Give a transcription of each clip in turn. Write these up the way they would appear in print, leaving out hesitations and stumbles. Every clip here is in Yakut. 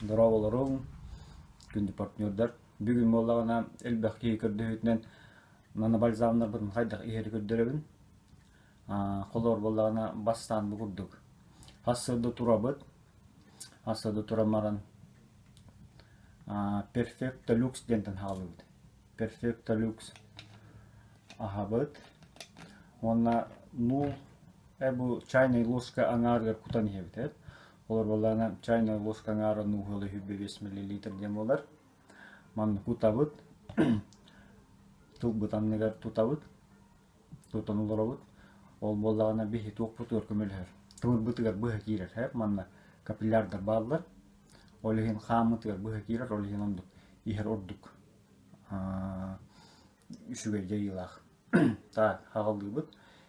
Дорооболоруҥ, күндү партнердар. Бүгүн буоллаҕына элбэх киһи көрдөһүүтүнэн нанобальзамнарбытын хайдах иһэри көрдөрөбүн. Холобур буоллаҕына бастаан бу курдук. Хас сылда турабыт, хас сылда туран баран Perfecto Lux диэнтэн хаалыбыт. Perfecto Lux аһабыт уонна нуул бу чайная ложка аҥаарыгар кутан иһэбит эт. Олор буоллаҕына чайная ложка аҥаара нууһалы 105 миллилитр диэн буолар. Манна кутабыт, тылбыт анныгар тутабыт, тутан олоробут. Ол буоллаҕына биһи туохпутугар көмөлөһөр. Тымырбытыгар быһа киирэр һэ манна капиллярдар бааллар. Ол иһин хааммытыгар быһа киирэр, ол иһин оннук иһэр ордук үчүгэй дьайыылаах. Так, аҕаллыыбыт.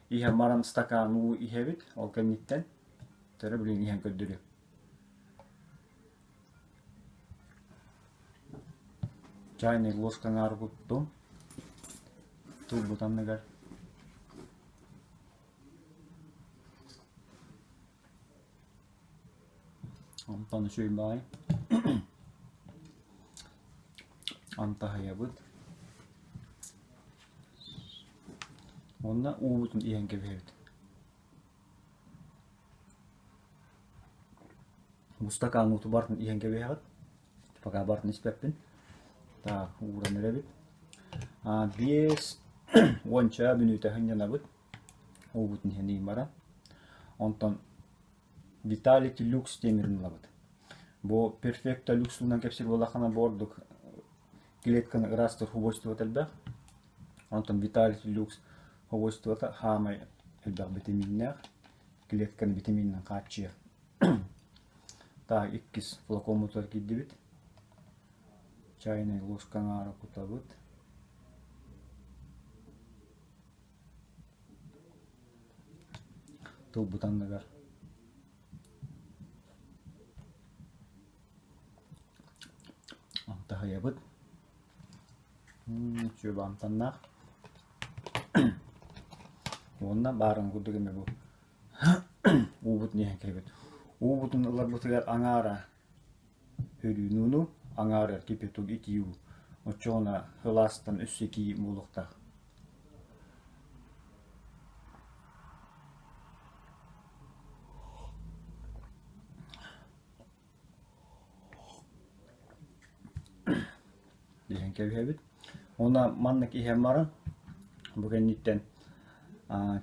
Иһэн баран стакан уу иһэбит. Ол кэнниттэн төрө билин иһэн көрдөрүө. Чайный ложка аҥаар куттум. Турбут анныгар. Онтон үчүгэй баҕайы. Антаһыйабыт. Уонна уубутун иһэн кэбиһэбит. Бу стакан ууту барытын иһэн кэбиһэҕит. Пока барытын испэппин. Так, ууран эрэбит. 5 уонча мүнүүтэ сынньанабыт. Уубутун иһэн иһин баран. Онтон Vitality Lux диэн ылабыт. Бу Perfecto Lux туһунан кэпсиир буоллаххына бу ордук клетканы ыраастыыр свойствота элбэх. Онтон Vitality Lux свойствота хаамай элбэх битэмииннээх, клетканы битэмиининэн хааччыйар. Так, иккис флакоммутугар киирдибит. Чайная ложка аҥаара кутабыт. Тылбыт анныгар Таһыйабыт. Үчүгэй амтаннаах. Уонна баарын курдук эмэ бу уубутун иһэн кэбит. Уубутун ыларбытыгар аҥаара Һөрүүн ууну, аҥаара кипяток итии уу, оччоҕуна сылаастан өссө итии буолуохтаах Иһэн кэбиһэбит. Уонна маннык иһэн баран, бу кэнниттэн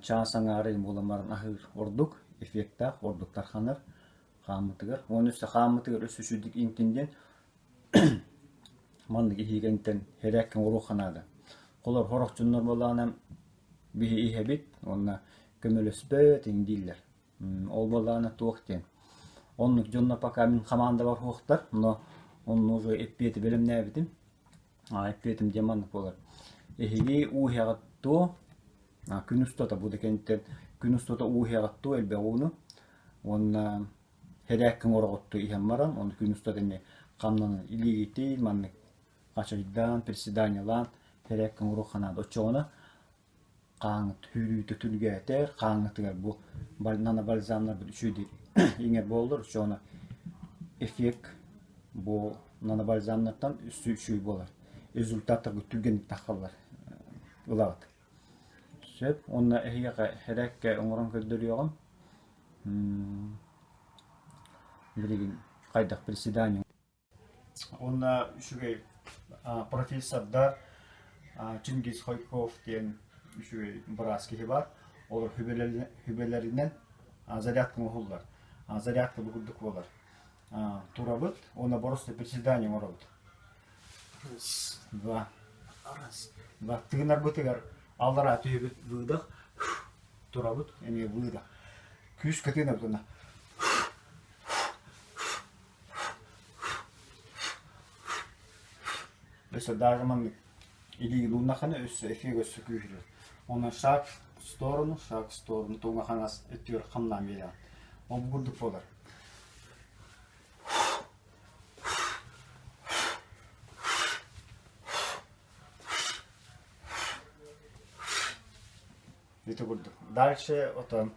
чаас аҥаара буолан баран аһыыр ордук, эффектаах, ордук тарханар. Хааммытыгар уонна өссө хааммытыгар өссө үчүгдүк иҥтин диэн маннык иһиигэнтэн хэрээккэ оҥоруохха наада. Холор сорох дьоннор буоллаҕына биһи иһэбит уонна көмөлөспөт иҥ дииллэр. Ол буоллаҕына туох диэн. Оннук дьонно пока мин хамаандабар суохтар, но онно уже эппиэти бэлэмнээбитим. Эппиэтим диэн маннык буолар. Эһиги уу иһэҕит дуо? Күн устата бу да кэнниттэн күн устата уу иһэҕит дуо элбэх ууну? Уонна хэрээккэ оҥороҕуттуу иһэн баран, ону күн устата эмиэ хамнанан илиигитин маннык хачайдаан, приседаниелаан хэрээккэ оҥоруохха наада. Оччоҕуна хааҥҥыт сүүрүүтэ түргээтэр, хааҥҥытыгар бу нанобальзамнарбыт үчүгэйдик иҥэр буоллар, оччоҕуна эффект бу нанобальзамнартан өссө үчүгэй буолар. Результаттаргыт түргэнник таххаллар ылаҕыт. Сөп. Уонна эһиэхэ хэрээккэ оҥорон көрдөрүөҕүм. Билигин хайдах приседание Уонна үчүгэй профессордар Чингиз Хойков диэн үчүгэй быраас киһи баар. Олор сүбэлэринэн зарядка оҥоһуллар. Зарядка бу курдук буолар. Турабыт уонна просто приседание оҥоробут. Раз, два, раз, два. Тыынарбытыгар аллараа түһэбит выдох, турабыт эмиэ выдох. Күүскэ тыынабыт уонна Өссө даже маннык илиигин ууннаххына өссө эффект өссө күүһүрэр. Онон шаг в сторону, шаг в сторону туҥа хаҥас өттүгэр хамнаан биэрэҕин. Ол курдук буолар. Ити курдук. Дальше отон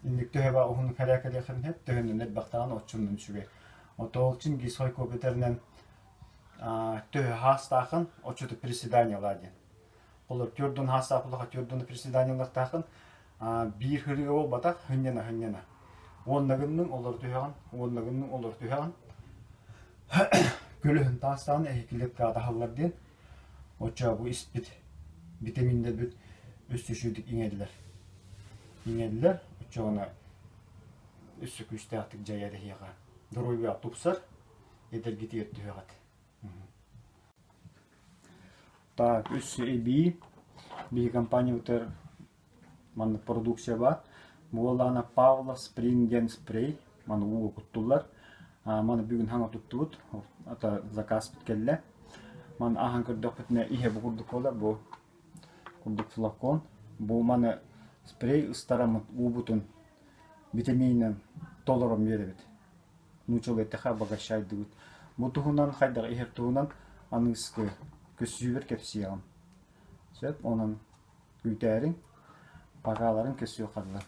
инник төһө уһун хэрээкэлиэхин сөп, төһөннөн элбэхтэҕин оччоннон үчүгэй. Отоолчин гисхой копитеринэн төһө хаастаахын оччото приседаниелаа диэн. Олор төрдүн хаастаах булаха төрдүн приседаниелартаахын биир хырыга буолбатах хынньана хынньана. Уонна гынныҥ олор түһэҕин, уонна гынныҥ олор түһэҕин. Көлөһүн таастаҕын эһикилет таһаллар диэн. Оччо бу испит витаминнэрбит өссө үчүгүйдүк иҥэллэр. Иҥэллэр, оччоҕуна өссө күүстээхтик дьайар эһиэхэ. Доруобуйа тупсар, эдэргитигэр түһэҕит. Так, үс эбии биһи компаниябытыгар маннык продукция баар. Буоллаҕына Павлов Спринг диэн спрей, маны ууга куттуллар. Маны бүгүн хаҥа туттубут, ата заказпыт кэллэ. Маны аһан көрдөхпүтүнэ иһэ бу курдук буолар, бу курдук флакон. Бу маны спрей ыстараммыт уубутун витаминынан толорон биэрэбит. Нууччалыы эттэххэ обогащайдыбыт. Бу туһунан хайдах иһэр туһунан аныгыскы көссүүбэр кэпсиэҕим. Сөп, онон күүтээриҥ, пагааларын көссүөххэ дылы.